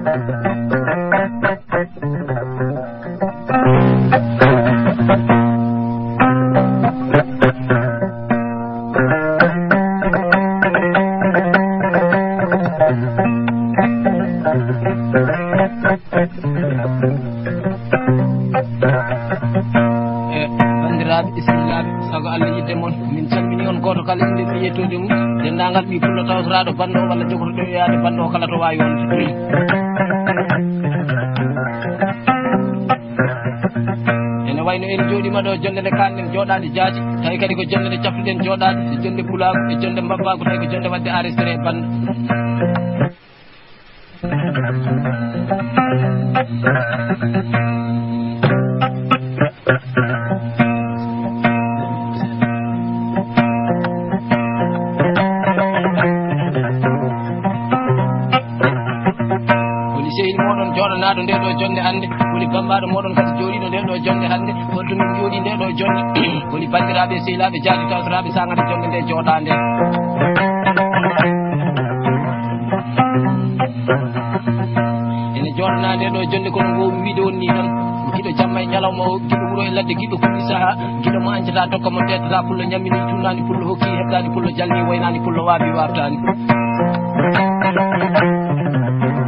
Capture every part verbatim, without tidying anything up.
E banndiraaɓe, bismillaaɓe, sago Allah yidde mon, min calmini on gooto kala innde mum e yettoode mum, denndaangal ɓii pullo tawtoraaɗo banndo walla jogorɗo yaade banndo kala to waawi wonde. Ene wayno en jooɗiima ɗo, jonnde nde kaalɗen jooɗaade jaati, tawi kadi ko jonnde nde caftuɗen jooɗaade, e jonnde pulaagu, e jonnde mbabbaagu, tawi ko jonnde waɗde enregistré e banndo. Woni sehil mooɗon jooɗanaaɗo nde ɗo jonnde hannde, woni bammbaaɗo mooɗon kadi jooɗiiɗo nde ɗo jonnde hannde, holto min njooɗii nde ɗo jonnde? Woni banndiraaɓe e sehilaaɓe jaati tawtoraaɓe saangata jonnde nde jooɗaande. Ene jooɗanaa nde ɗo jonnde kono ngo mi wiide on ni tan. Giɗo jamma e ñalawma o, giɗo wuro e ladde, giɗo kulli saha, giɗo mo añcata tokka mo teetata, pullo ñammini tunnaani, pullo hokki heɓtaani, pullo jalni waynaani, pullo waabi waabtaani.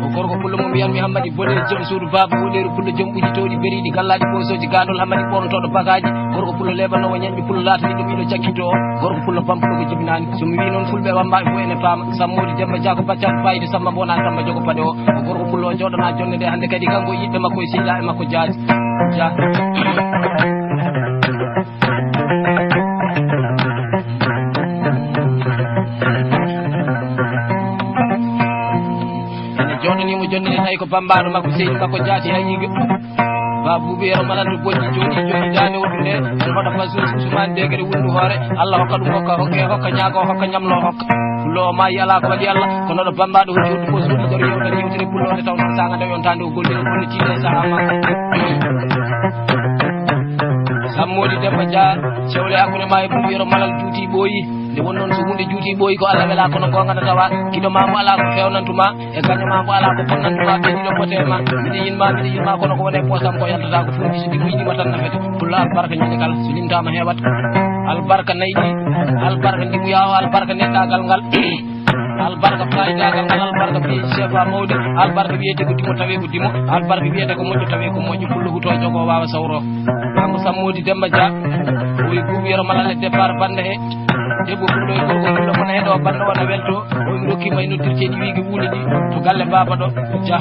O gorko pullo mo mbiyanmi Hammadi Bole, joom suudu baaba Huɗeeru, pullo joom ɓuji towɗi beriiɗi gallaaɗi boosooji gaandol Hammadi ɓornotooɗo bakaaji, gorko pullo leeɓanoowo ñanƴi pullo laataniiɗo ɓiɗo cakkitoo, gorko pullo bampuɗo ko jibinaani. So mi wii noon fulɓe wammbaaɓe fof ene paama, Sammoodi Demmba Jaako Baccal Fayida Samba Bona Samba Jogo Paɗe o, o gorko pullo o jooɗanaa jonnde nde hannde kadi kanko e yiɗɓe makko e sehilaaɓe makko jaati. Ja. Ene jooɗanii mo jonnde nde tawi ko bammbaaɗo makko sehil makko jaati hay yiga. Baba Buubu Yero Malal to Bojji jooɗii jooɗii daande wondu nde. Ene hoɗa Fasu Usmaan Degere wulndu hoore. Allah hokka ɗum hokka hokke hokka ñaago hokka ñamlo hokka. Pullo o maayi alaa ko waɗi Allah. Kono ɗo bammbaaɗo hocci wondu fof suuɗi ɗo yewtere yewtere pullo nde taw noon saanga nde yontaande o golli o golli tiiɗe e sahaa makko. Sammoodi Demmba Dia, cewle hakkunde ma e Buubu Yero Malal juuti ɓooyi. Nde won noon so huunde juuti ɓooyi ko Allah welaa kono goonga na tawa. Giɗo ma mo alaa ko feewnantu ma. E gaño ma mbo alaa ko bonnanto ma ɓe ɗiɗo pote e ma. Miɗo yinma, miɗo yinma, kono ko woni e poosam ko yaltata ko fuuji so ɗi muynima tan nafete. Pullo albarka ñande kala, so limtama heewat. Albarka nayi ɗi, albarka ndimuya o, albarka neɗɗagal ngal. Albarka fayidagal ngal, albarka piiji chef a mawde, albarka wiyete ko dimo tawi ko dimo, albarka wiyete ko moƴƴo tawi ko moƴƴo. Pullo huto jogo wawa sawro. Kanko Sammoodi Demmba Dia, o wi Buubu Yero Malal e départ bannda he. Debbo pullo e gorko pullo mona heɗo bannda wona welto. O wi mi rokkima e noddirteeɗi wiigi wuuli ɗi to galle baaba ɗo. Dia.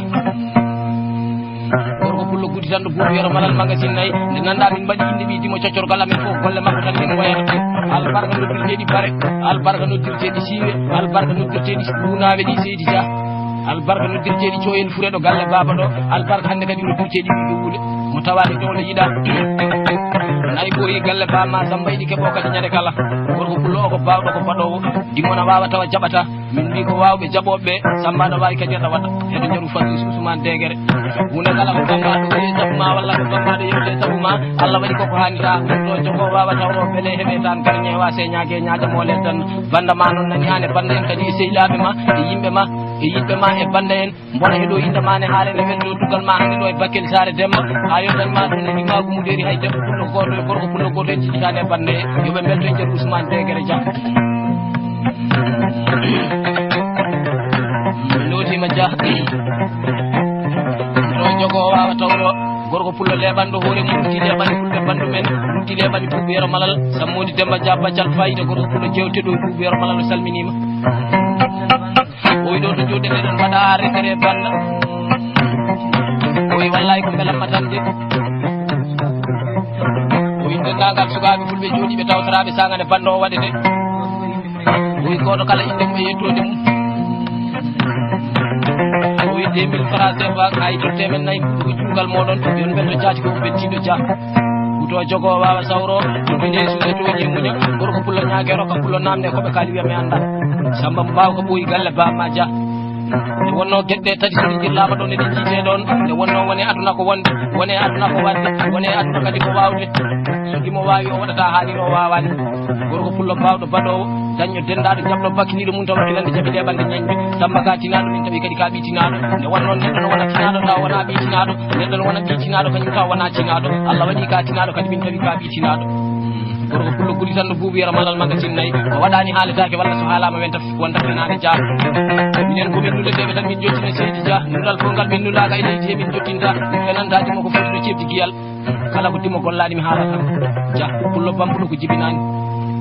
Gorko pullo gudditanɗo Buubu Yero Malal magasin nayi. Nde nanda min mbaɗi innde ɓiɗɗi mo coccorgal amen fof golle makko tan min wayata. Albarka noddirteeɗi bare. Albarka noddirteeɗi siiwe. Albarka noddirteeɗi ruunaaɓe ɗi seydi Dia. Albarka noddirteeɗi cooyel fure ɗo galle baaba ɗo. Albarka hannde kadi noddirteeɗi wiige wuule. Mo tawaani ɗo no yiɗa. Nayi ɓooyi galle ba ma Samba yiɗi keɓo kadi ñande kala. Gorko pullo o ko baawɗo ko baɗoowo. Dimona waawa tawa jaɓata. Min mbi ko waawɓe jaɓooɓe ɓe. Samba aɗa waawi kadi aɗa waɗa. Heɗo njaru faddu Usmaan Degere. Huunde kala ko bammbaaɗo woni e sabu ma walla ko bammbaaɗo yewte e sabu ma. Allah waɗi koko haani ta. Ɗo jogo waawa tawro bele heɓe tan kadi ñeewa se ñaage ñaaja mole tan. Bannda ma noon nani aan e bannda en kadi e sehilaaɓe ma e yimɓe ma e yiɗɓe ma e bannda en. Mbona heɗo innde ma ne haala ne welto dugal ma hannde ɗo e Bakel Saare Demba. A yottan ma ɗum ne ɗi maagu muderi hay debbo pullo gooto e gorko pullo gooto e jiɗitaade e bannde. Yo ɓe mbelto e nder Ousmane Degere Dia. Mi nootiima Dia. Ɗo jogo o waawa tawro. Gorko pullo leeɓanɗo hoore mum, rutti leeɓani fulɓe banndum en, rutti leeɓani Buubu Yero Malal, Sammoodi Demmba Dia Baccal Fayida, gorko pullo jewteɗo e Buubu Yero Malal, o salminiima. O wi ɗo to jooɗi eɗen mbaɗa arrêté bannda. O wi wallahi ko mbelamma tan de. O wi denndaangal sukaaɓe fulɓe jooɗiiɓe tawtoraaɓe saanga nde bannda o waɗete. O wi gooto kala innde mum e yettoode mum. O wi deux mille francs C F A, kayito teemen nayi, ko juugal mooɗon, yo on mbelto jaati ko bettiiɗo Dia. Huto jogo waawa sawro, ɗum ɓe ndeesu e tooñi muña, gorko pullo ñaage rokka pullo naamne ko ɓe kaali wiya mi annda. Samba mo mbaaw ko ɓooyi galle ba ma Dia. Nde wonnoo geɗe tati so ɗi njirlaama ɗoon, eɗi njiitee ɗoon. Nde wonnoo wonee aduna ko wonde, wonee aduna ko waɗde, wonee aduna kadi ko waawde. So ɗi mo waawi, o waɗata, haa ɗi o waawaani. Gorko pullo baawɗo baɗoowo, dañɗo denndaaɗo, jaɓɗo bakkiniiɗo mum tawa kilande jaɓi ɗe ɓalnde ñeeñɓe. Samba ka tinaaɗo, min tawi kadi ka ɓii tinaaɗo. Nde wonnoo neɗɗo no wona tinaaɗo tawa wonaa ɓii tinaaɗo, neɗɗo no wona ɓii tinaaɗo kañum tawa wonaa tinaaɗo. Allah waɗi ka tinaaɗo kadi, min tawi ka ɓii tinaaɗo. Gorko pullo guri tan no buubi yero malal magasin nayi. O waɗaani haaletaake walla so haalaama wenta wonta fenaande jaaɗo. Minen ko min nulleteeɓe tan, min jottina seydi Dia. Nulal fof ngal min nulaaka e leydi he min jottinta. Min fenantaaji mo ko foti ɗo ceɓdi giyal. Kala ko dimo gollaani mi haalata. Dia, pullo bampuɗo ko jibinaani.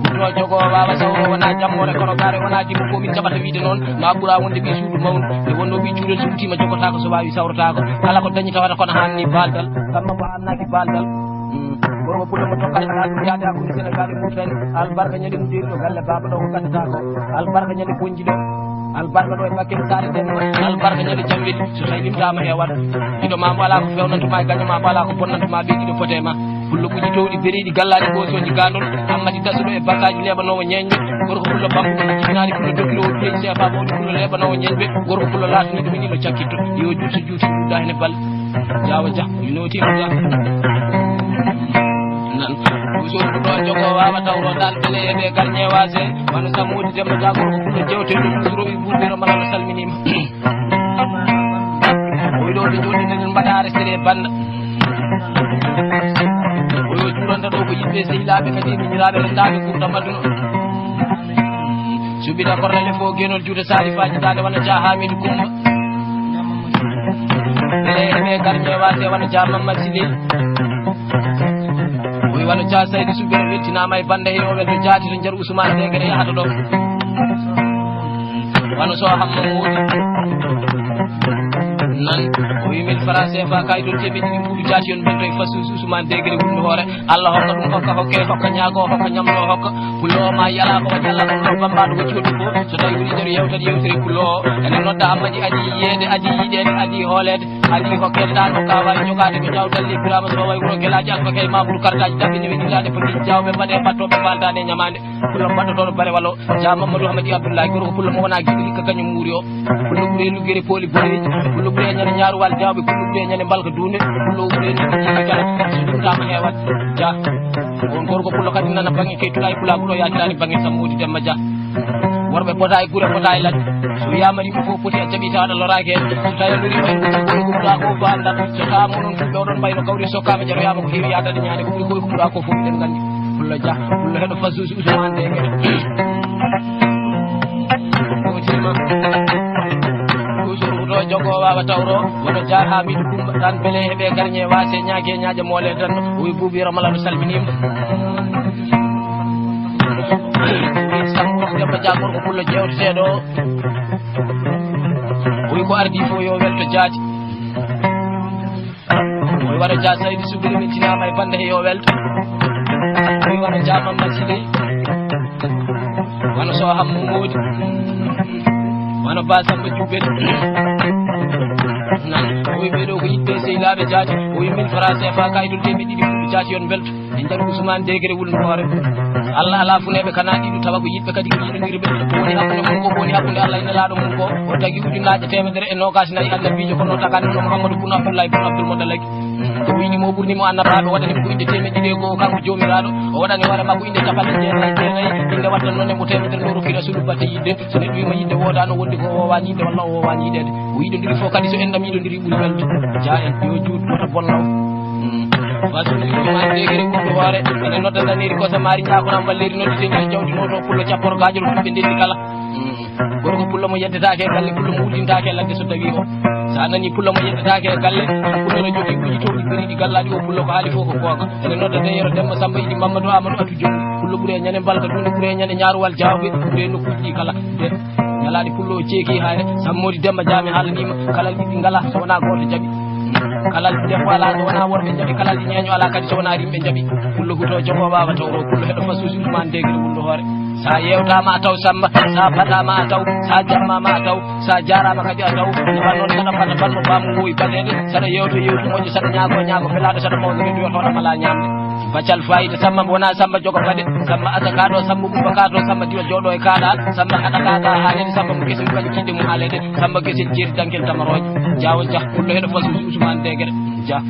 Ɗo jogo waawa sawro wona jammoore kono gaare wona dimo ko min jaɓata wiide noon. Ma ɓura wonde ɓii suudu mawɗo. Nde wonno ɓii cuurel so wutiima jogotaako so waawi sawrotaako. Kala ko dañi tawata kono hanni baaldal. Kamma ko hannaki baaldal. Mm. Gorko pullo mo tokkata kala ɗum yaade hakkunde Senegal e Mauritanie. Albarka ñande mo jeeri ɗo galle baaba ɗo ko gasata ko. Albarka ñande bonji ɗo. Albarka ɗo e Bakel Saare Demba. Albarka ñande jam weli. So tawi limtaama hewat. Ɗiɗo ma mbo alaa ko fewnanta ma e gaño ma mbo alaa ko bonnanta ma ɓe ɗiɗo pote ma. Pullo ɓuji towɗi beriɗi gallaaji ɓoosooji gaandol. Hammadi dasuɗo e bakkaaji leeɓanoowo ñeeñɓe. Gorko pullo bambuɗo jibinaani pullo dokkiroowo duleji seefa mawɗo pullo leeɓanoowo ñeeñɓe. Gorko pullo laataniiɗo min ilo cakkitto. Yo juut so juuti ɗum dahne bal. Jaawa Jah, mi nootiima Jah. Nan, ɓuusoru ɗo jogo waawa tawro dal bele e ɓe garñe waase. Wano Sammuudi Demba Jaago ko pullo jewte ɗum surowi buubiro mala no salminiima. Oy ɗo ɓe jooɗi nden mbaɗa restere banda. Oyo juuranta ɗo ko yimɓe sehilaaɓe kadi miñiraaɓe renndaaɓe kurta madduno. Suɓiɗa korlele fof genol juuta saalifaaji daande wano Jah Hamidu Kumba. Ɓe ɓe garñe waase wano Jah Mamad Sile. Oy wano Jah Saydi Suɓiɗa weltinaama e bannda he o welto jaati to njar Usmaan Degere yahata ɗo. Wano so hamma moodi. Nan, o wi mille francs C F A kayitol temeɗɗe ɗiɗi mbuuɗu jaati yon mbelto e fasuusi Usmaan Degere wulndo hoore. Allah hokka ɗum, hokka, hokke, hokka ñaago, hokka ñamlo, hokka. Pullo o ma yala ko waɗi Allah ɗum ɗo bambaɗo ko cuuɗi ko. So tawi wuli nder yewtere yewtere pullo o. Ene nodda Ammadi adi yiyeede, adi yiɗeede, adi hooleede, adi hokkeede ɗa nokka wawi jogaade ko jawdal le Birama so wawi wuro gelaaji alfa kay Mamoudou kartaji daɓɓi ne weɗillaade foti jawɓe mbaɗe battoɓe faldaade e ñamaande. Pullo mbaɗɗotooɗo bare walo. Jah Mamadou Hamadi Abdoulaye, gorko pullo mo wona giɗo hikka kañum muuri o. Pullo ɓuri e luggere pooli boneeji. Pullo ɓuri e ñande ñaaruwal jawɓe. Pullo ɓuri e ñande mbalka duunde. Pullo ɓuri e luggere jiɗi kala. So ɗum tama heewat. Jah. On gorko pullo kadi nana bange kay tula e pulaagu ɗo yaatirani bange Sammuudi Demba Jah. Worɓe pota e gure pota e ladde. So wiyama yimɓe fof poti a jaɓi tawa aɗa loraaki heen. So tawi a loriima heen ko jikkoy gumɗa ko fof annda. So tawa mo noon fulɓe oɗon mbayno kawri sokkaama jaroyaama ko heewi yaadade ñaande ko ɓuri koye gumɗa ko fof eɗen nganndi. Pullo Jah, pullo heɗo fasuusi Usmaan Degere. Ɗo tima. Toujours ɗo jogo waawa tawro, wano Jah Hamidu Kumba, tan bele heɓe garñe waase ñaage ñaaƴa moole tan, o wi buubi Ramala no salminiima. Sammuudi Demba Jah gorko pullo jewteteeɗo o. O wi ko ardi fof yo welto jaati. Oy wano Jah Saydi Suɓiɗo weltinaama e bannda he yo welto. Oy wano Jah Mamma Siley. Wano so hammu moodi. Wano Ba Samba Jubbel. Nan, oy ɓeɗo ko yiɗɓe sehilaaɓe jaati. Oy mille francs C F A kayitol temeɗɗe ɗiɗi mbuuɗu jaati yon mbelto. En jaru Usmaan Degere wulndo hoore. Allah alaa funeeɓe kana ɗiɗo tawa ko yiɗɓe kadi ko yiɗondirɓe. Ko woni hakkunde mum ko, ko woni hakkunde Allah e Nelaaɗo mum ko. O tagi ujunnaaje teemedere e noogaas nayi annabiijo kono o tagaani hono Muhammadu bun Abdullahi bun Abdul Muttalib. Ko o yiɗi mo o ɓurni mo annabaaɓe, o waɗani mo ko innde teemeɗɗe ɗiɗi e go'o kanko Joomiraaɗo. O waɗani hoore makko innde capanɗe jeenayi e jeenayi. Innde waɗtan noon e mo teemedere no rokki Rasulu batte yiɗde. So neɗɗo wiima yiɗde woodaano wonde ko o woowaani yiɗde walla o woowaani yiɗeede. O yiɗondiri fof kadi so enɗam yiɗondiri ɓuri welde. Jah en yo juut wota bonnaw. Fasuuji ɗum ma degere ɓurɗo hoore. Ene nodda daneri kosa maari ñaakoram balleri noddi teñal jawdi noto pullo capporo gaajo ɗo ɓe ndenndi kala. Gorko pullo mo yeddetaake e galle, pullo mo uddintaake e ladde so tawi o. Sa nani pullo mo yeddetaake e galle, pullo no jogii buuji towɗi biriɗi gallaaɗi o pullo ko haali fof ko googa. Ene nodda deyero Demba Samba Idi Mamadou Amadou Atou Diop. Pullo ɓuri e ñande mbalka dunde, ɓuri e ñande ñaaruwal jawɓe, ɓuri e nokkuuji ɗi kala. De ñalaaɗi pullo o ceeki haare, Sammoodi Demba Jaami haalaniima, kalal ɗiɗi ngalaa so wonaa gooto jaɓi. Kalal debbo alaa so wonaa worɓe jaɓi, kalal ñeeño alaa kadi so wonaa rimɓe jaɓi. Pullo huto jogo waawa tawro, pullo heɗo fasuusi Usmaan Degere wulndo hoore. Sa yewtaama a taw Samba, sa baɗaama a taw, sa jammaama a taw, sa jaaraama kadi a taw. Nde wannoo saɗa fata banmo baamu wowi baɗeede, saɗa yewto yewto moƴƴo, saɗa ñaago ñaago felaaɗo, saɗa mawdo reedu yo tawɗa mala ñaamde. Facal fayida, Samba wona Samba jogo paɗe. Samba asa kaɗo, Samba ɓuɓɓa kaɗo, Samba diwa jooɗo e kaɗa. Samba haɗa kaɗa haalede, Samba mo kesim kañum kinde mum haalede. Samba kesim jeeri dankel tamarooje. Jaawo jah, pullo heɗo fas Usmaan Degere. Jah.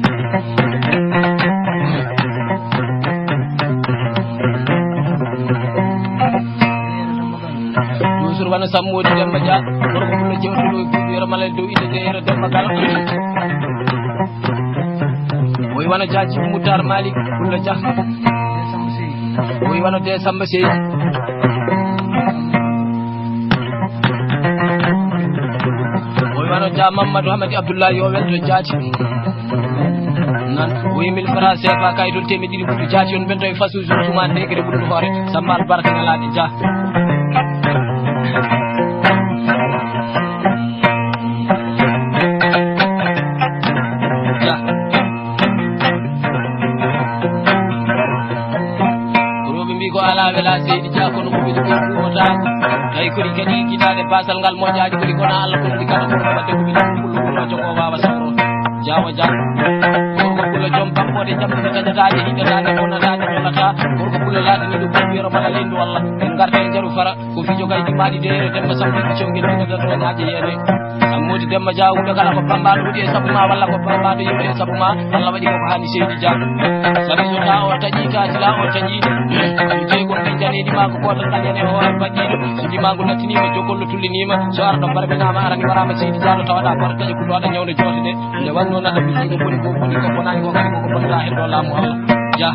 Toujours wano Sammoodi Demba Dia, gorko pullo jewtuɗo e buuɗi yero malal dow inde de yero Demba Galo. Oyi wano Dia Jibi Moutar Malik, pullo Dia. Oyi wano de Samba Seydi. Oyi wano Dia Mamadou Hamadi Abdoulaye, yo welto jaati. Nan, oui, mille francs C F A, kayitol teemeɗɗe ɗiɗi ɓuɗɗo jaati, on ɓen tawi fasu Ousmane Degere ɓuɗɗo hoore, Samba Albarka Ñalaaɗe Dia. Dia. Rewɓe mbi ko ala wela seydi Dia, kono ko weli ko huwata. Tawi kori kadi giɗaɗe basal ngal moƴƴaji kori kona Allah ko woni kala ko wadde ko weli ko kullo kullo jogo wawa sawro. Jawa jawa. Gorko kullo jom bakkode jamɗude taƴataɗe hiɗataɗe wonataɗe wonata. Gorko kullo lataniɗo bumbiro mala lendu Allah. En garta e jaru fara. Ko fijo kay dimaɗi de Demba Sambo fijo ngel ɗiɗi dato ñaaje yere. Sammodi Demba Dia wuɗo kala ko bambaɗo wuɗi e sabu ma walla ko bambaɗo yewti e sabu ma. Allah waɗi ko ko hani seydi Dia. Sabi so ta o taƴi ka jila o taƴi. Jeego ɗi janeɗi ma ko goto dañane hoore baɗɗiɗo. So dimago nattinima jogollo tullinima. So arɗo barminama arani warama seydi Dia ɗo tawaɗa koto taƴa kuɗo aɗa ñawde joote de. Nde wanno nata misiɗo boni ko boni ko bonani ko kadi koko bonata e ɗo laamu Allah. Dia.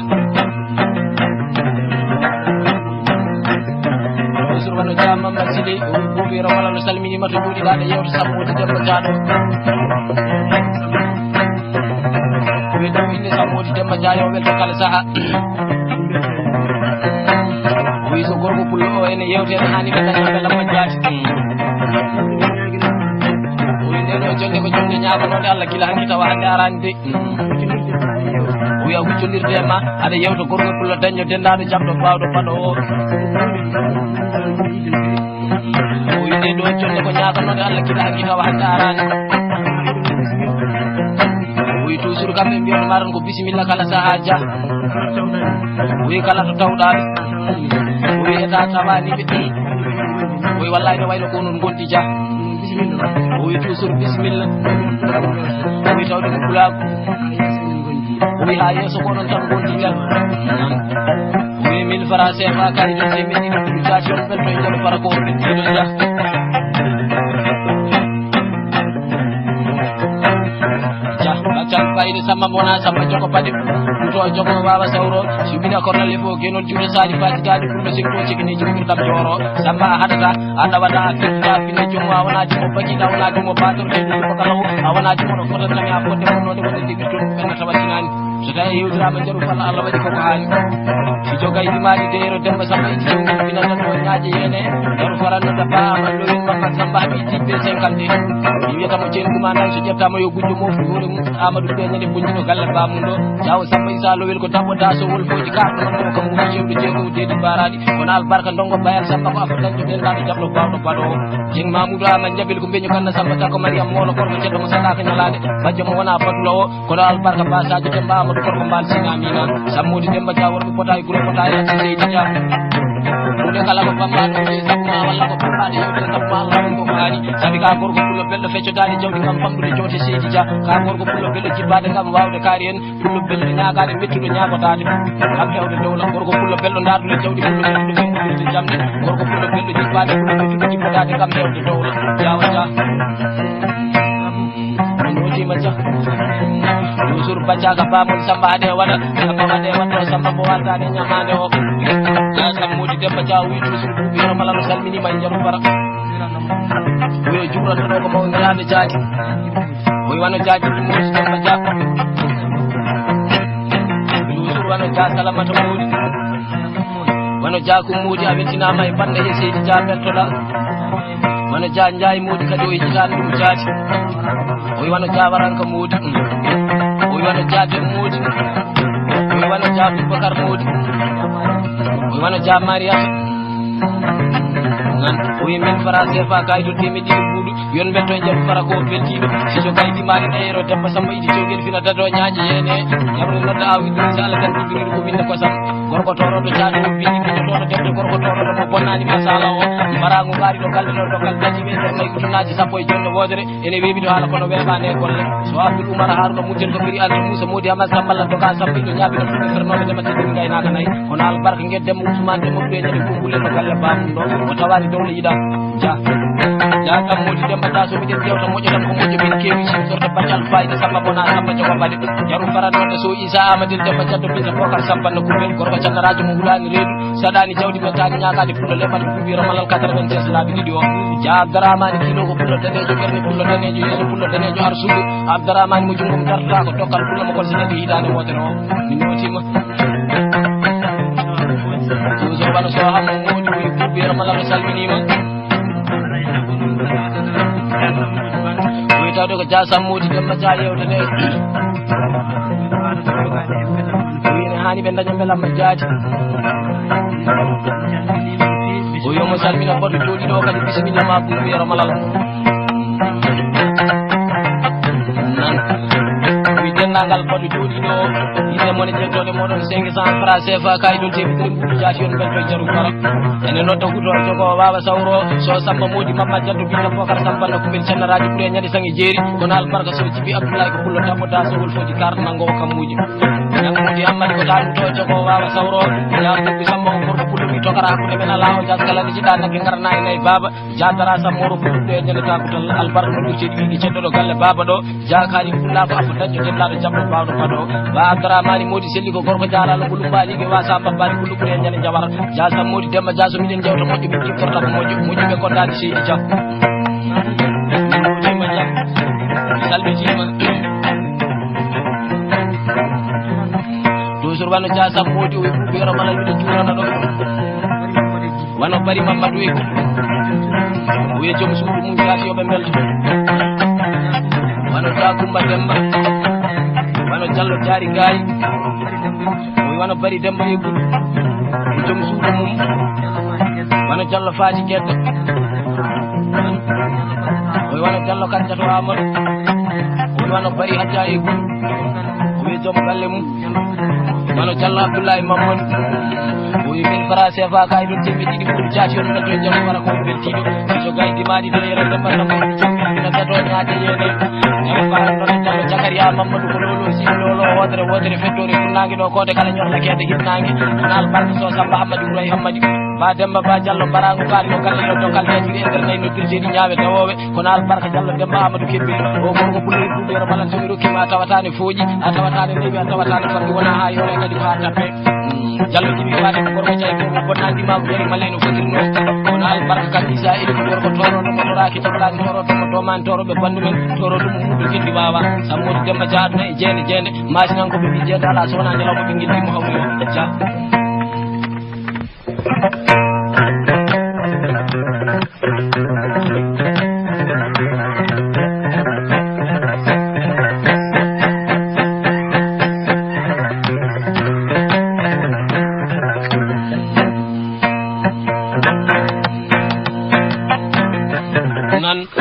Usur wano Dia Mamma Sile, o wi buuɓi ro wala no salminima to juuɗiɗaɗo yewto Sammodi Demba Dia ɗo. Wi ɗo inni Sammodi Demba Dia yo welto kala saaha. O wi so gorko pullo o ene yewte ene hani ɓe daña ɓe lamma jaati. O wi nde ɗo jonde ko jonde ñaagonode Allah gila hanki tawa hande arani de. Wiya huccondirde e ma, aɗa yewta gorko pullo daño dendaɗo jamɗo bawɗo paɗo o. O wi ɗe ɗo jonde ko ñaaganode Allah kiɗa haqi tawa hande arani. O wi toujours kamɓe mbiyata maran ko bisimilla kala saaha ja. O wi kala to tawɗaɓe. O wi eta tawaniɓe. O wi wallahi no wayno ko non gondi ja. O wi toujours bisimilla. O wi tawde ko pulaku. O wi ha yeeso ko non tan gondi ja. O wi mille francs C F A kay ɗo semi ɗiɗi ɗum jaati on ɓen to e jalo para ko on ɓen ɗiɗo ja. Ja, accan fayde Samba mona Samba jogo paɗe. Ɗum to jogo wawa sawro. Sibina kornal e fof genol juuɗe sali faji dali ɗum ɗo sikko cigini jumɗirɗam joro. Samba a haɗata. A ɗawaɗa a firta a finne joom a wona jumo bakiɗa wona jumo bator ke ɗum ko kala o a wona jumo ɗo fotata mi a fodde wonnode wonde debirto ɗum ɓenna tawa tinani. So tawi a yewtirama jaru falla Allah waɗi koko haali. Si jogay dimaɗi de yero Demba Samba itti jom ɗum finata ɗo ñaaje yene. Jaru faranno dabba amal lowin makka Samba haɓi itti be cinquante. Mi wiyata mo ceen kuma nayi so ƴettama yo gujjo mofti hoore mum. Amadou Ɓe ñande bonjino galle bamum ɗo. Jawo Samba Isa lowel ko dabbo dasowol fooji ka ɗo ɗo kam woni cewɗo jeego deedi baraɗi. Kono albarka ndongo bayal Samba ko afo dañɗo dendaɗo jaɓɗo bawɗo baɗowo. Jeng Mamoudou Ama Jabil ko beñu kanna Samba Tako Mariam Molo korko ceddo mo sadaka ñalade. Bajjo mo wona fatulowo kono albarka basaji Demba Amadou korko mbal sina mina. Sammudi Demba Dia worɓe pota e guro pota e hatti seydi Dia. Ɗum kala ko bambaɗo e sabu ma walla ko bambaɗo yewtere sabu ma Allah ɗum ko kaani. Sabi ka gorko pullo belɗo feccodani jawdi ngam famɗude joote seydi Dia. Ka gorko pullo belɗo jibbade ngam wawde kaari en. Pullo belɗo ñaagaade mettuɗo ñaagotaade. Ngam hewde dowla gorko pullo belɗo ndaardude jawdi pullo mettuɗo femmbudirde jamɗe. Gorko pullo belɗo jibbaade pullo mettuɗo jibbodaade ngam hewde dowla. Jawa ja. Notima ja. Toujours baccaaka bamol Samba haɗe waɗa. Samba haɗe waɗa Samba mo wartaade ñamaande o. Ya Sammudi Demba Dia wi toujours buuɓi hono mala no salminima e njaru bara. Yo juurata ɗo ko mawniraade jaaki. Oy wano jaaji ɗum moƴƴi tan no jaaka. Toujours wano jaa salamata moodi. Wano jaa ko moodi a weltinaama e bannde he seydi jaa beltoɗa. Wano jaa njaay moodi kadi o yejjitaani ɗum jaati. Oy wano jaa waranka moodi. Oy wano jaa dem moodi. Oy wano jaa Boubacar moodi. Oy wano jaa Mariata. Nan o wi min fara sefa kayito teme ɗiɗi buuɗu yon mbetto e jaru fara ko beltiiɗo siso kay dimaani ɗeyero debba samba idi cewgel fina dado ñaaƴe yene jaru nodda aw idrisa ala tan idriɗo ko winde kosam gorko toroɗo caɗo bini bino toɗo debde gorko toroɗo mo bonnani masala o mbaragu ngaari ɗo galle ɗo dokkal daji ɓe nder nayi ujunaji sappo e jonde wodere ene weeɓi to haala kono weeɓani e golle so abdul umar haruna mujjen ko firi alto moussa modi hamas samballa doga sambiɗo ñaaɓi ɗo fuɗɗo fernoɓe ndema teddini gaynaka nayi kono albarka ngel demmo ousmane demmo ɓureñade fof ɓulle to galle bamum ɗo o tawani dowle yiɗa ja ja kam modi demba da so miɗen jewta moƴƴo tan ko moƴƴo min kewi simsorta baccal fayida samba bona samba jogo mbaɗe jaru farannoɗe so isa amadil demba jaddo bisa bokar sambanno kuɓel gorko cannarajo mo hulani reedu saɗani jawdi mettani ñagade pullo leɓɓata kuɓiro malal quatre-vingt-seize laabi ɗiɗi o ja abdaramani kilo ko pullo danejo ɓerni pullo danejo yeeso pullo danejo arsudu abdaramani mo junggum dartata ko dokkal pullo mo kol sinadi hitande wotere o min notima toujours wano so hammo modi woni kuɓiro malal o salminima wi tawde ko ja sammudi demma ja yewtane wine hani ɓe daña belamma jaati o yomo salmina baɗo jooɗi ɗo kadi bisimilla ma ɓuɓɓe yero malal nan wi denndangal baɗo jooɗi ɗo yimɓe mone ƴettode moɗon cinq cent fra cfa kayidol teɓiɗiri mbuɗu jaati on ɓen to jaru fara ene nodda hutor jogo wawa sawro so samba modi mamma jaddo bita bokar samba na kuɓel cennaraji ɓuure ñande sangi jeeri kono albarka so jibi abdoulaye ko pullo tabbo da sowol foji kar nango o kammuji nanguji hammadi ko tanuto jogo wawa sawro ya kuɓi samba o gorko pullo mi tokara hakkude men ala o jaskalani jiɗa nagge ngarana e nayi baba jadara sammoro pullo e ñande takutal albarka no ɗurteɗi wiɗi ceddoɗo galle baba ɗo Jaakaari fullaaɗo abba dañƴo denlaaɗo jamɗo baawɗo paɗo ba abdaramani moodi selli ko gorko jaaraalo ko lumbaalike wasa babbaali ko luɓɓude e ñande jawara jasam moodi demba jaso miɗen jewta moƴƴo min jiftorta ko moƴƴo moƴƴuɓe koddaani seydi jam min moƴƴima jam mi salmitima toujours wano jasam moodi o e ɓuɓɓeero mala miɗo juurana ɗo wano bari mamadou e o wiya joom suudu mum jaati yoɓe mbelto wano jakumba demba wano jallo jaari gaari o wi wano bari demba e gudu e joom suudu mum wano jallo faati keddo o wi wano jallo kan jato amadou o wi wano bari hajja e gudu o wiya joom galle mum wano jallo abdoullahi mamadou o wi min fara sefa kay ɗum jimɓe ɗiɗi ɓuri jaati on ɓe toon jam wara ko beltiiɗo so gay dimaɗi to yere ɗo ɓanna ko ina gato ñaade yene ñaɓe mbaɗa ɗon jallo jakaria mamadou ko lolo si lolo wotere wotere fettore funnague ɗo kode kala ñorla kede hitnague naal barka so samba hammadi wuray hammadi ba demba ba jallo mbarago kaari o galle ɗo dokkal yajiri e nder nayi noddirjeɗi ñaawe tawowe kono albarka jallo demba amadou kebbi o gorko ɓulloy ɓuɓɓero balan somi rokkima a tawatani fooƴi a tawatani newi a tawatani farki wona ha yore kadi ko ha tappe jallo jibi fati ko gorko cay ko bonnandi ma ko yari maleno fotirno kono albarka kam isa iri ko gorko toroɗo mo toraki tokolani toroɗo mo domani toroɓe bandu men toroɗo mo muɗo keddi wawa sammodi demba jaatno e jeende jeende masinan ko ɓe mbi jeende ala so wona ñalawma ɓe gilli mo hawri o ja nan ko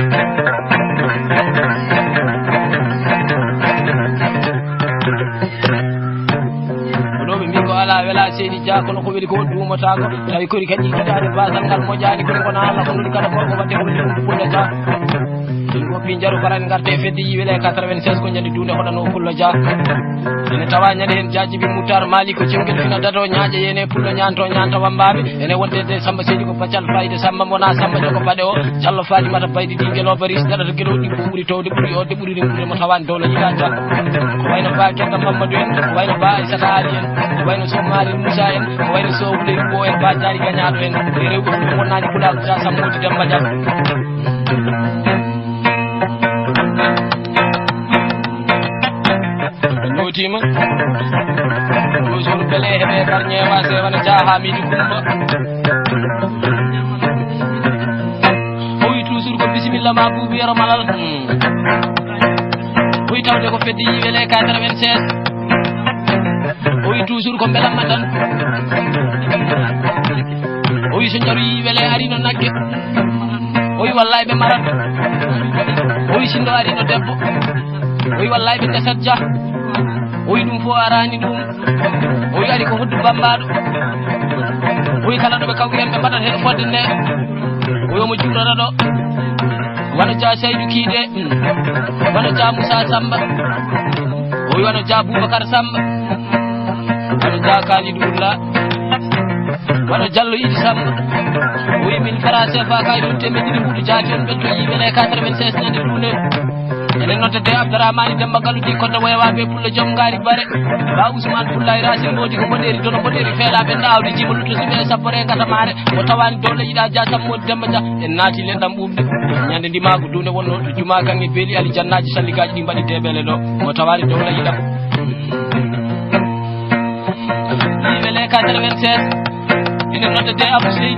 ɗo ɓe mbi ko ala wela seydi dia kono ko weli ko duumotaako tawi kori kadi yiɗitaade basal ngal moƴaani kono kono allah ko nuli kala gorko wadde ko weli ko pullo dia ɗum ko pi jaru farani ngarte fedde yiwele quatre-vingt-seize ko ñande duunde hoɗano o pullo dia ene tawa ñande heen jajibi moutar mali ko cewgel fina dato ñaaƴa yene pullo ñanto ñanta wambaɓe ene wonde de samba seydi ko bacal fayde samba mona samba jogo baɗe o jallo fatimata baydi ɗi geloba ris daɗata geloɗi ko ɓuri towde ɓuri o de ɓuri rimɓude mo tawani dowla yiɗani tan ko wayno ba kedda mamadou en ko wayno ba aissata ali en ko wayno sommali moussa en ko wayno sowley bo en ba jaari gañaɗo en e rewɓe fulɓe wonnani pulaar ja sammodi demba jam ɓe ñootima toujours bele heɓe kar ñeewa sewano ja hamidi kumba o wi toujours ko bisimilla ma buubi yero malal o wi tawde ko fedde yiwele quatre-vingt-seize o wi Toujours ko mbelamma tan. O wi so njaru yi wele arino nagge. O wi wallahi ɓe marat. O wi sindo arino debbo. O wi wallahi ɓe ndesat ja. O wi ɗum fof arani ɗum. O wi ari ko hoddu bambaɗo. O wi kala ɗo ɓe kawri hen ɓe mbaɗat hen fodde nde. O wi omo juurana ɗo. Wano ja Saydu Kiide. Wano ja Musa Samba. O wi wano ja Boubacar Samba. Wano ja Kalidou Ulla. Wano Jallo Idi Samba. O wi min fara sefa kay ɗum temedde ɗiɗi mbuɗu jaati on ɓetto yi wele quatre-vingt-seize ñande ɗune. Enen noddete Abdourahmani Demba Galu di koto wewa be pullo jom ngari bare. Ba Ousmane Pullay Racine modi ko mboɗeri dono mboɗeri feela ɓe ndawdi jima lutto suɓe e sappore gata mare. Mo tawani dow leƴƴiɗa ja Sammodi Demba Dia. En naati lendam ɓuuɓde. Ñande ndimagu dunde wonno to juma kange beeli ali jannaji salligaji ɗi mbaɗi debele ɗo. Mo tawani dow leƴƴiɗa. Wele quatre-vingt-seize. Ene noddete Abou Sey.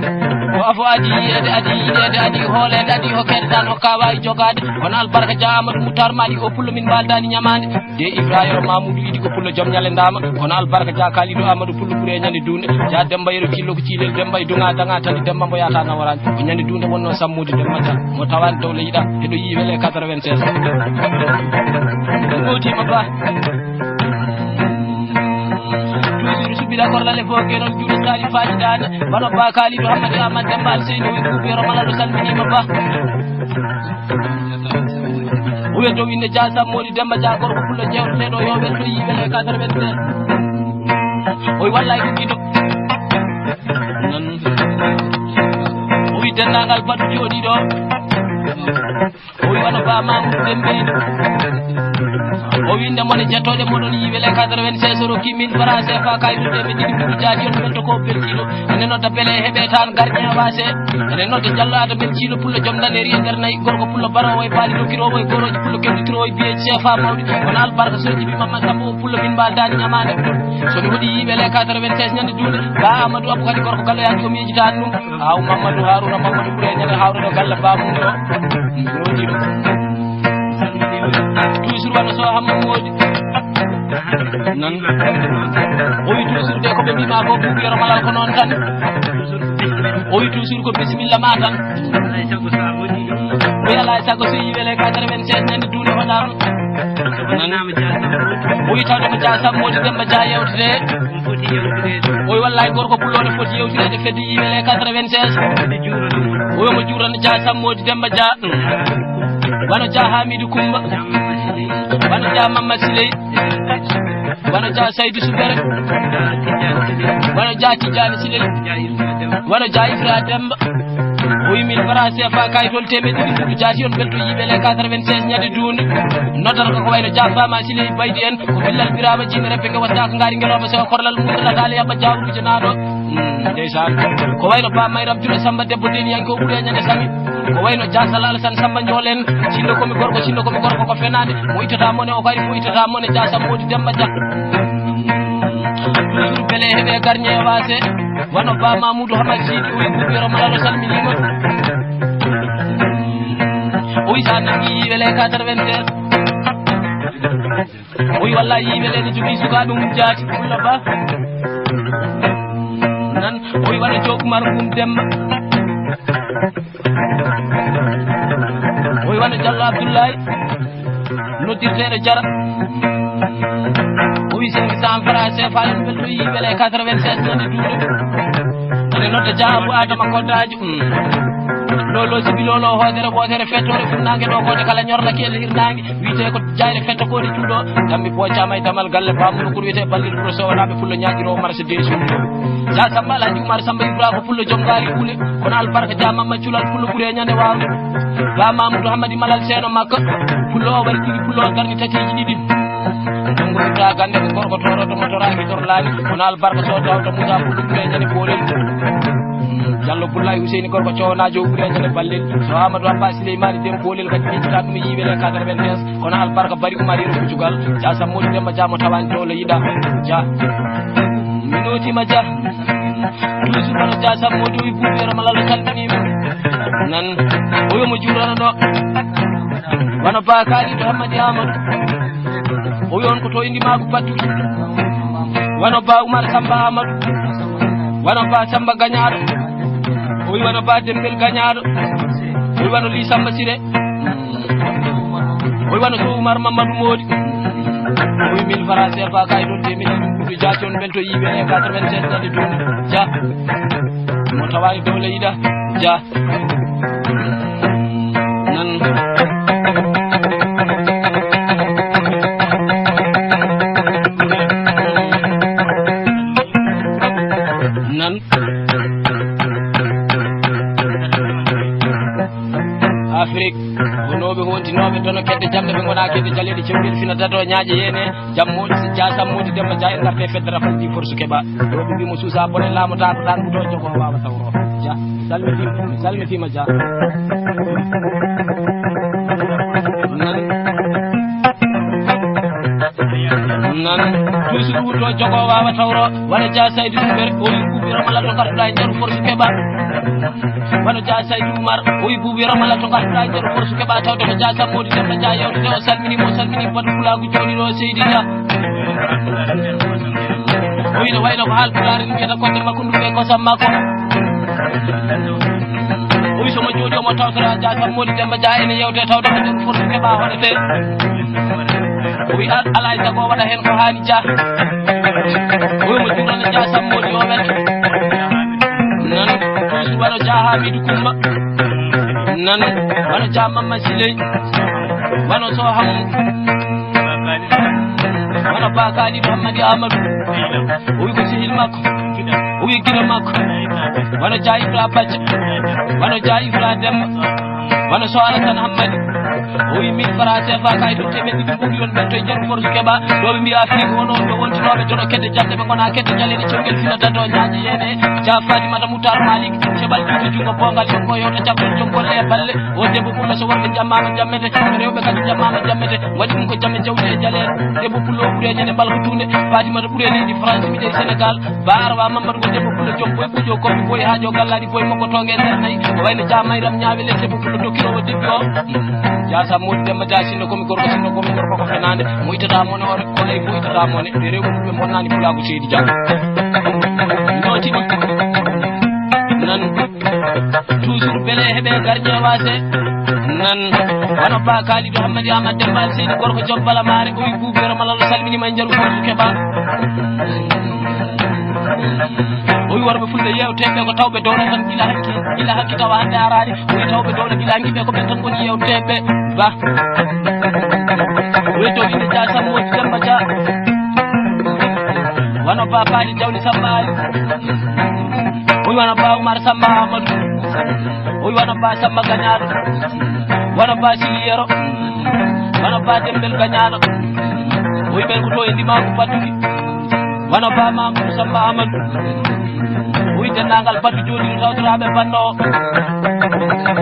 Ko afo adi yiyeede, adi yiyeede, adi hooleede, adi hokkeede tan hokka waawi jogaade. Kono albarka ja Amadou Moutar Mali o pullo min mbaldani ñamaande. De Ibrahima Mamoudou Idi ko pullo jom ñale ndama. Kono albarka ja Kalidou Amadou pullo ɓure ñande dunde. Ja Demba Yero Cillo ko Cilel Demba e dunga danga tani Demba mbo yata nawarani. Ko ñande dunde wonno Sammodi Demba Ja. Mo tawani dow leƴƴiɗa. Eɗo yi wele quatre-vingt-seize. Ɗotima ba. Toujours suɓiɗa korlale fof ke noon juuɗe sali faji dane. Bano ba Kalidou Hamadi Amad Demba Alseyni o wi kuɓero malalo salminima ba. O wiyetto winde Dia Sammodi Demba Dia gorko pullo jewteɗo yo welto yi wele quatre-vingt-seize. O wi wallay ko giɗo. O wi denndangal baɗɗo jooɗiɗo. O wi wano ba Mamoudou Dembé. O wi nde mone jettoɗe moɗon yi wele quatre-vingt-seize euro ki mille francs C F A kay ɗum ɗe ɓe ɗiɗi ɓuuri jaati on ɓen to ko belɗiɗo. Ene nodda bele heɓe tan gardien wase. Ene nodda Diallo Adama en Ciilo pullo jom daneri e nder nayi gorko pullo barowo e baali rokkirowo e goroji pullo kebditirowo e biyeji C F A mawɗi. Kono albarka soji ɓi mamma Samba o pullo min mbaldani ñamande. Somi hoɗi yiɓe le quatre-vingt-seize ñande duuɗe. Ba Amadou Abou kadi gorko galloyaji o miijitani ɗum. Aw Mamadou Haruna Mamadou Bouré ñande hawre ɗo galle ba mum ɗo. Toujours wano so hamma moodi. Nan. O wi toujours de ko ɓe mbima ko buuɓi yoro malal ko noon tan. O wi toujours ko bisimilla ma tan. O wi alaa e sago so yi wele quatre-vingt-seize ñande duuɗe hoɗano. Nan. O wi tawde ko Dia Sammodi Demba Dia yewtete. O wi wallahi gorko pullo ne foti yewtirede fedde yi wele quatre-vingt-seize. O wi mo juurano Dia Sammodi Demba Dia. Wano Dia Hamidou Koumba. Wano Dia Mamma Siley. Wano Dia Saydou Soubere. Wano Dia Tidiane Siley. Wano Dia Ifra Demba. O wi mille francs C F A kayitol temeɗɗe ɗiɗi mbuɗu jaati on belto yiɓe le quatre-vingt-seize ñande duunde. Noddata ko ko wayno Dia Fama Siley Baydi en. Ko billal Birama Jimi Rebbe nge wattaka ngari ngeloma sewa korlal mum latale yabba jawruji naɗo. Ndeysaan. Ko wayno Ba Mayram Jula Samba debbo deniyanke o ɓuri e ñande sami. Ko wayno Jasal Alassane Samba Njolen. Sinno komi gorko, sinno komi gorko ko fenade. Mo ittata mone o kadi mo ittata mone Dia Sammodi Demba Dia. Toujours bele heɓe garñe wase. Wano Ba Mamoudou Hamad Sidi o wi buɓero malalo salminima. O wi sa nangi wele quatre-vingt-seize. O wi wallahi yiɓe le ne jogii sukaaɓe mum jaati Pulla Ba. Nan o wi wano Joop Umar Ngum Demba. O wi wano Jallo Abdoulaye. Noddirteeɗo Jara. O wi cinq cents francs C F A en belto yiɓe le quatre-vingt-seize ñande duuɗe. Ene nodda Dia Abou Adama Koddaajo. Lolo sibi lolo hoodere wootere fettore funnaange ɗo koode kala ñorlaki e hirnaange. Wiyete ko jayre fetta koode juuɗo. Dammi poocama e damal galle bamuno kuru wiyete Ballil Wuro Sowonaɓe pullo ñaaƴiro marché des jours. Dia Samba Alhaji Oumar Samba Ibra ko pullo jom ngaari kuule. Kono albarka Dia Mamma Culal pullo ɓuri e ñande wawde. Ba Mamoudou Hamadi Malal Seeno Makka. Pullo o waɗi tigi pullo o darni tatiji ɗiɗi. Tongo Ibra gande ko gorko toroto mo toraki torlani. Kono albarka so tawta Moussa pullo ɓuri e ñande boolel. Jallo Bullaye Ousseyni gorko cowonajo ɓuri e ñande Ballil. So Amadou Abba Souleymani Dem boolel kadi miijita ɗum yiwele quatre-vingt-quinze. Kono albarka bari Oumar Yero Kucugal. Dia Sammodi Demba Dia mo tawani dowla yiɗa. Dia. Mi notima Dia. Toujours kono Dia Sammodi o buuɓi yero malal o salminima. Nan o yomo juurano ɗo. Wano bakali ɗo Hammadi Amadou. O yon ko to indi maako battude. Wano Ba Umar Samba Amadou. Wano Ba Samba Gagnado. Oyi wano Ba Dembel Gagnado. Oyi wano Li Samba Sire. Oyi wano Sow Umar Mamadou Modi. Oyi mille francs C F A kay ɗon temedde ɗum ɓuuɗu jaati on ɓen to yiɓe e quatre-vingt-sept ɗaɗi ɗum ja. Mo tawani dowla yiɗa ja. Nan. Nan. Afrik, wonooɓe hontinooɓe tono kedde jamɗe ɓe ngonaa kedde jaleeɗe cewɗel fina dato ñaaƴe yeene. Jammoɗi si ja sammoɗi demba ja en ngarte fedde rafal di force keɓa. Ɗo ɓe mbimo suusa bone laamotaako tan buto jogo wawa tawro. Ja, salmitima, salmitima ja. Nan. Nan. Toujours buto jogo wawa tawro. Wala ja saydi ɗum ɓere. O wi kuɓi ramala to ngartuɗa e njaru force keɓa. Wano ja Saydu Umar, o wi buubi ramala to ngartuɗa e nder force keɓa tawde ko ja sammoɗi demba ja yewtete o salmini mo salmini batu pulagu joni ɗo seydi ja. O wi no wayno ko haal pulaar en mbiyata koɗɗe makko nduɓe kosam makko. O wi somo jooɗi omo tawtora ja sammoɗi demba ja ene yewte tawde ko nder force keɓa waɗete. O wi al-, alay sago waɗa hen ko haani ja. O wi mo juurana ja sammoɗi o welto. Nan, toujours wano ja Hamidou Koumba. Nan, wano ja Mamma Siley. Wano so Hammu. Wano Ba Khalidou Hammadi Amadou. O wi ko sehil makko. O wi gila makko. Wano ja Ibra Bacca. Wano ja Ibra Demba. Wano so Alassane Hammadi. O wi mille francs C F A kay to temen ɗiɗi ɓuuri on ɓen to e nder force keɓa. Ɗo ɓe mbiya Afrique wono ɓe wontinooɓe tono kedde jande ɓe ngona kedde jaleeɗe cewgel fina dato ñaaƴe yeene. Ja Fatimata Moutar Malik, Cebal Juuto Juuto Bongal, Jokko Yewta Cakkol Jom Golle e Balle. O debbo Pullo so worɓe jammama jammete, rewɓe kadi jammama jammete. Waɗi ɗum ko jamme jawdi e jaleeɗe. Debbo Pullo ɓure ñande mbalka tunde. Fatimata ɓure leydi France, mi jeyi Sénégal. Ba Arwa Mamadou ko debbo Pullo joom boy kujo koɓe boy haajo gallaɗi boy makko tonge nder nayi. O wayno ja Mayram Ñaawe le debbo Pullo tokkirowo debbi o. Ja Sammodu Demba ja sinno komi gorko sinno komi gorko ko fenande. Mo itata mone o rek ko ley mo itata mone. Ɓe rewɓe ɓe bonnani pulaagu seydi ja. Nooti ɗi. Nan. Toujours bele heɓe gardien wase. Nan. Wano Ba Kalidou Hammadi Amadou Demba Alseydi gorko joom balamare. O wi buubere malal salminima e njaru footu keɓa. O wi worɓe fulɓe yewteɓe ko tawɓe dowla tan gila hakki, gila hakki tawa hande arani. O wi tawɓe dowla gila giɓe ko ɓen tan woni yewteɓe. Ba. O wi to inde ja Sammodu Demba ja. Wano Ba Paali Jawli Samba Ali. O wi wano Ba Umar Samba Amadou. O wi wano Ba Samba Gagnado. Wano Ba Sili Yero. Wano Ba Dembel Gagnado. O wi ɓen ko to e ndimagu Battuki. Wano Ba Mamadou Samba Amadou. O wi denndaangal Battu jooɗiiɗo tawtoraaɓe banno o.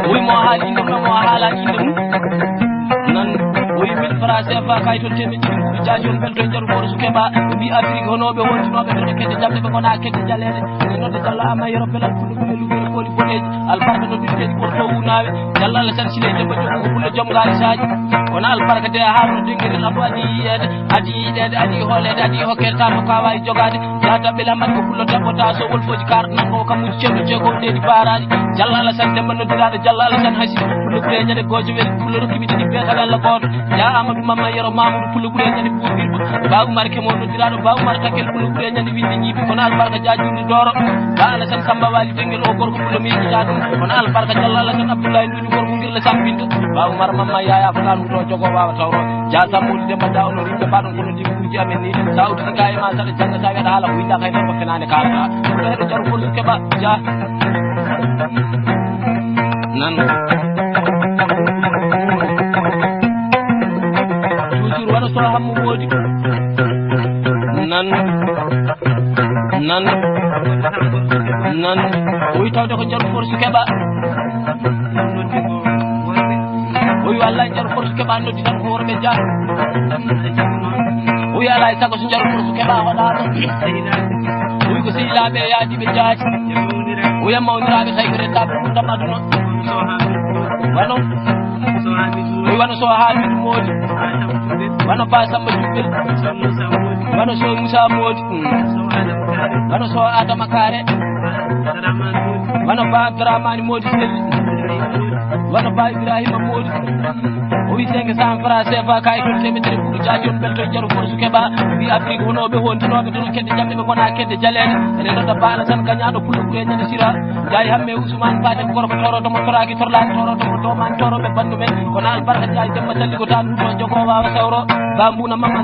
O wi mo haali innde mum, mo haalaani innde mum. Nan o wi mille francs C F A kay toon teemeɗɗe ɗiɗi ɓuri jaaji on ɓen toon jaru gooto so keɓa. Ɓe mbi Afrique honooɓe hontinooɓe toon e kedde jamɗe ɓe ngonaa kedde jaleeɗe. Ene nodde Jallo Ama Yero Belal Pullo Pullo Luɓere Kooli Boɗeeji. Albarka noddirteeɗi ɓorto wunaaɓe. Jalla Alassane Siley Demba Jogo ko Pullo joom ngaalisaaji. Kono albarka de a haarno dengirel am adi yiyeede. Adi yiɗeede, adi hooleede, adi hokkere tato ka waawi jogaade. Yaa daɓɓel Ammadi ko pullo debbo ta so wolfoji kar nanɗo kammuji ceerno jeego ndeedi baaraaji. Jalla Alassane Demba noddiraaɗo Jalla Alassane Hasi. Pullo ɓure ñande goojo weli pullo rokkimi ɗiɗi beetal Allah gooto. Yaa Amadou Mamma Yero Mamadou pullo ɓure ñande buur birba. Ba Umar Kemo noddiraaɗo Ba Umar Takkel pullo ɓure ñande winde ñiibi. Kono albarka jaajunde dooro. Ba Alassane Samba Wali Dengel o gorko pullo mi yejjita ɗum. Kono albarka Jalla Alassane Abdoulaye Nduñu gorko ngirla sampinto. Ba Umar Mamma Yaya ko ɗan wuto jogo wawa tawro. Ja Sammodu Demba da ono rimɓe mbaɗon kono ɗi kuuji amen ni. Sa udditi ka e ma saɗa jannga sa wiyaɗa haala ko winda kay tan ko fenaande kaalata. Ɗo heɗo jaru force keɓa ja. Nan. Toujours waɗa so hammu woodi. Nan. Nan. Nan. O wi tawde ko jaru force keɓa. O wi wallahi jaru force keɓa noddi tan ko worɓe ja. O wi alaa e sago so jaru force keɓa hoɗaɗo. O wi ko sehilaaɓe e yaadiiɓe jaaji. O wi e mawniraaɓe tawi ko renndaaɓe ɗum tan aduna. Wano. O wi wano so Hamidu Moodi. Wano Ba Samba Juɓɓel. Wano Sow Moussa Mody, wano Sow Adama Kare, wano Ba Abdourahmane Mody Selli, wano Ba Ibrahima Mody. O wi cinq cent francs C F A, kayi toon temetere pullo jaaji, on belto jaro force keɓa. Wi Afrique wonooɓe hontinooɓe toon kedde jamɗe ɓe ngona kedde jaleeɗe. Ene nodda Ba Alassane Kaña ɗo pullo ɓure ñande sira. Njaay Hamme Ousmane Fadel gorko toroto mo toraaki torlaani toroto mo domaani toroɓe bandu men. Kono albarka Njaay Demba Salli ko tan huto jogo wawa sawro. Ba Mbuna Mama